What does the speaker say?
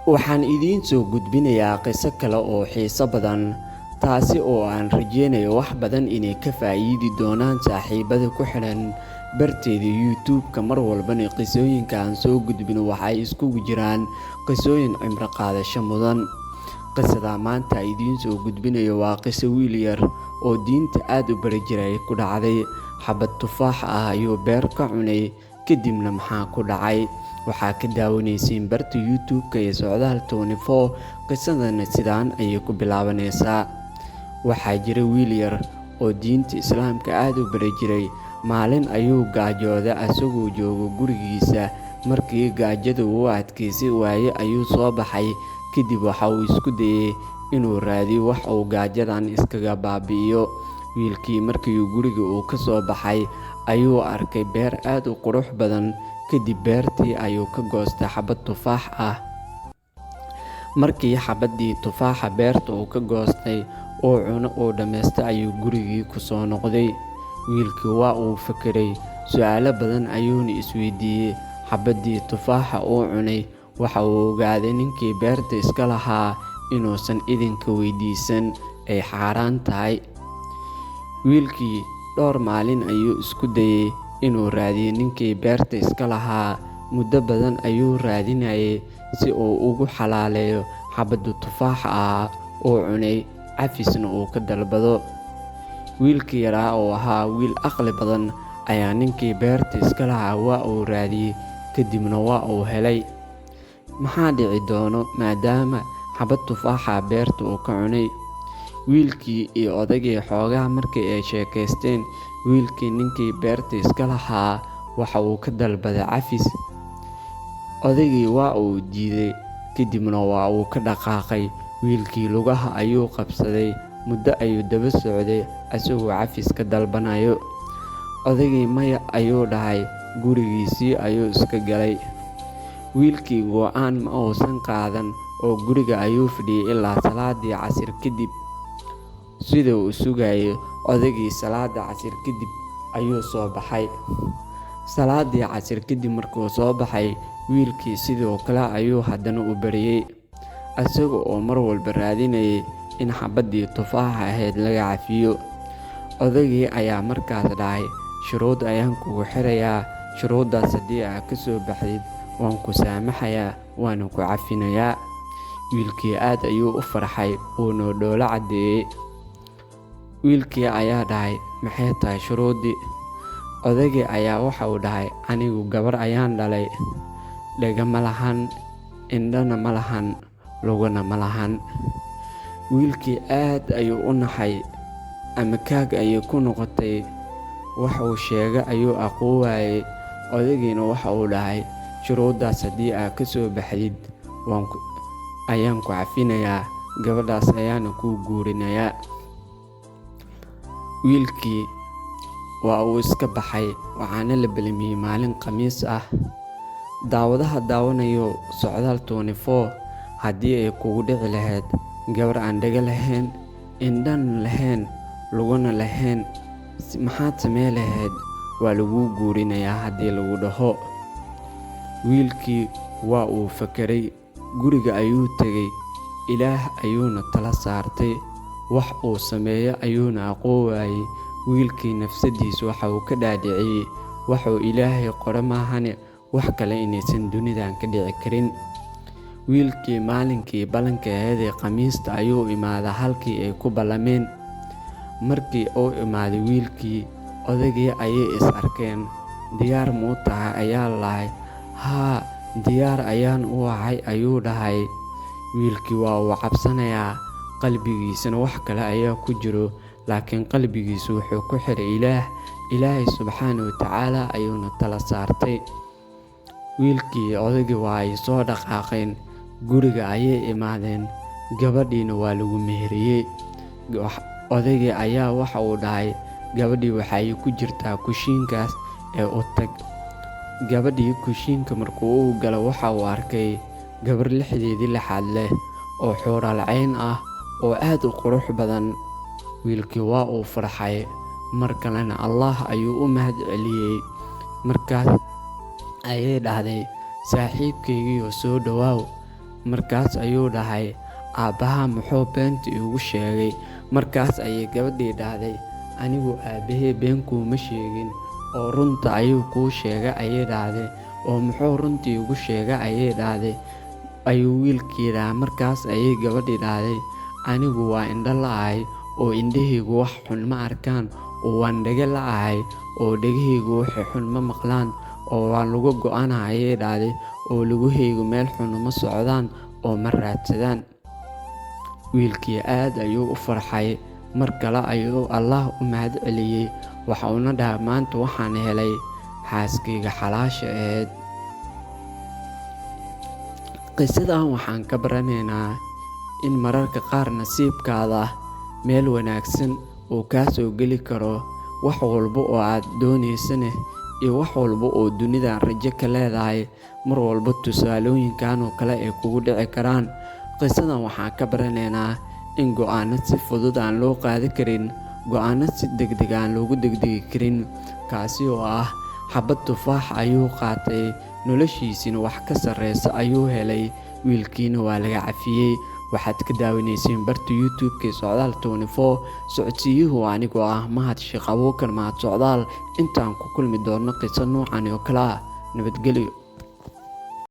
Waxaan idiin soo gudbinayaa qiso kale oo xiiso badan, taasi oo aan rajeynayo wax badan inay ka faa'iidi doonaan saaxiibada ku xidhan barteeda YouTube-ka. Mar walbana qisooyinka aan soo gudbino waxay iskugu jiraan qisooyin cibro qaadasho mudan. Qisada maanta idiin soo gudbinayo waa qiso wiil yar oo diinta aad u bari jiray ku dhacday. Xabad tufaax ah ayuu beer ka cunay, kadibna maxaa ku dhacay? Waxaa ka daawanaysiin barta YouTube-ka ee Socdaal 24. Qisadana sidaan ayay ku bilaabanaysaa. Waxaa jira wiil yar oo diinta Islaamka aad u bari jiray. Maalin ayuu gaajooday asagoo joogo gurigiisa. Markii gaajada uu adkaysan waayay ayuu soo baxay. Kadib waxa uu isku dayay inuu raadiyo wax uu gaajadan iskaga baabi'iyo. Wiilkii markii guriga uu ka soo baxay ayuu arkay beer aad u qurux badan. Kadib beertii ayuu ka goostay xabad tufaax ah. Markii xabaddii tufaaxa beerta uu ka goostay, uu cuno, uu dhammaystay, ayuu gurigii ku soo noqday. Wiilkii waa uu fekeray, su'aalo badan ayuuna isweydiiyey. Xabaddii tufaaxa uu cunay, waxa uu ogaaday ninkii beerta iska lahaa inuusan idinka weydiisan, ay xaaraan tahay. Wiilkii dhowr maalin ayuu isku dayay inuu raadiyo ninkii beerta iska lahaa. Muddo badan ayuu raadinayay si uu ugu xalaaleeyo xabadda tufaaxa ah uu cunay, cafisna uu ka dalbado. Wiilkii yaraa oo ahaa wiil aqli badan ayaa ninkii beerta iska lahaa waa uu raadiyey, kadibna waa uu helay. Maxaa dhici doono maadaama xabad tufaaxa beerta uu ka cunay? Wiilkii iyo odaygii xoogaa markii ay sheekaysteen, wiilkii ninkii beerta iska lahaa waxa uu ka dalbaday cafis. Odaygii waa uu diiday, kadibna waa uu ka dhaqaaqay. Wiilkii lugaha ayuu qabsaday, muddo ayuu daba socday asagoo cafis ka dalbanayo. Odaygii maya ayuu dhahay, gurigiisii ayuu iska galay. Wiilkii go'aan ma uusan qaadan oo guriga ayuu fadhiyay ilaa salaadii casir kadib. Sida uu sugayay odaygii, salaada casir kadib ayuu soo baxay. Salaadii casir kadib markuu soo baxay, wiilkii sidoo kale ayuu haddana u baryay, isaga oo mar walba raadinayay in xabaddii tufaaxa ahayd laga cafiyo. Odaygii ayaa markaas dhahay, "Shuruud ayaan kugu xirayaa, shuruuddaas haddii aad ka soo baxdid waan ku saamaxayaa, waana ku cafinayaa." Wiilkii aad ayuu u farxay, wuuna dhoola caddeeyay. Wiilkii ayaa dhahay, "Maxay tahay shuruuddii?" Odaygii ayaa waxa uu dhahay, "Anigu gabar ayaan dhalay, dhega ma lahan, indhana ma lahan, lugana ma lahan." Wiilkii aad ayuu u naxay, ama kaag ayay ku noqotay. Wax uu sheego ayuu aqoon waayay. Odaygiina waxa uu dhahay, "Shuruuddaas haddii aad ka soo baxdid ayaan ku cafinayaa, gabadhaas ayaana kuu guurinayaa." Wiilkii waa uu iska baxay, waxaana la ballamiyay maalin Khamiis ah. Daawadaha daawanayo Socdaal 24, haddii ay kugu dhici lahayd gabar aan dhego lahayn, indhana lahayn, lugana lahayn, maxaad sameyn lahayd? Waa laguu guurinayaa haddii lagu dhaho. Wiilkii waa uu fekeray, guriga ayuu tegay, Ilaah ayuuna tala saartay. Wax uu sameeyo ayuuna aqoon waayay. Wiilkii nafsadiisa waxa uu ka dhaadhiciyay waxuu Ilaahay qore maahane wax kale inaysan dunidan ka dhici karin. Wiilkii maalinkii ballanka ahayd ee Khamiista ayuu imaaday halkii ay ku ballameen. Markii uu imaaday wiilkii, odaygii ayay is arkeen. "Diyaar ma u tahay?" ayaa la dhahay. "Haa, diyaar ayaan u ahay," ayuu dhahay. Wiilkii waa uu cabsanayaa, qalbigiisana wax kale ayaa ku jiro, laakiin qalbigiisu wuxuu ku xiray Ilaah. Ilaahay subxaanahu wa tacaala ayuuna tala saartay. Wiilkii odaygii waa ay soo dhaqaaqeen, guriga ayay imaadeen, gabadhiina waa lagu meheriyey. Odaygii ayaa waxa uu dhahay, "Gabadhii waxay ku jirtaa kushiinkaas ee u tag." Gabadhii kushiinka markuu u galo, waxa uu arkay gabar lixdeedii lixaad leh oo xuural cayn ah oo aad u qurux badan. Wiilkii waa uu farxay, mar kalena Allah ayuu u mahad celiyey. Markaas ayay dhahday, "Saaxiibkaygiiyow, soo dhawaaw." Markaas ayuu dhahay, "Aabbahaa muxuu beenta iigu sheegay?" Markaas ayay gabadhii dhahday, "Anigu aabbahay been kuuma sheegin oo runta ayuu kuu sheegay," ayay dhahday. "Oo muxuu runta iigu sheegay?" ayay dhahday, ayuu wiilkii dhahay. Markaas ayay gabadhii dhahday, "Anigu waa indho la'ahay oo indhahaygu wax xun ma arkaan, oo waan dhego la'ahay oo dhegahaygu wax xun ma maqlaan, oo waan lugo go'anahay," ayay dhahday, "oo lugahaygu meel xun uma socdaan oo ma raadsadaan." Wiilkii aad ayuu u farxay. Mar kale ayuu Allah u mahadceliyay, waxa uuna dhahay, "Maanta waxaan helay xaaskayga xalaasha ahayd." Qisadan waxaan ka baranaynaa in mararka qaar nasiibkaada meel wanaagsan uu kaa soo geli karo, wax walba oo aad doonaysana iyo wax walba oo dunidan rajo ka leedahay mar walba tusaalooyinkan oo kale ay kugu dhici karaan. Qisadan waxaan ka baranaynaa in go'aano si fudud aan loo qaadi karin, go'aano si degdeg aan loogu degdegi karin, kaasi oo ah xabad tufaax ayuu qaatay, noloshiisina wax ka sarreysa ayuu helay, wiilkiina waa laga cafiyey. Waxaad ka daawanayseen barta YouTube-ka ee Socdaal 24. Socodsiiyuhu anigoo ah Mahad Sheekh Abuukar Mahad Socdaal. Intaan ku kulmi doono qiso noocan oo kale ah, nabadgelyo.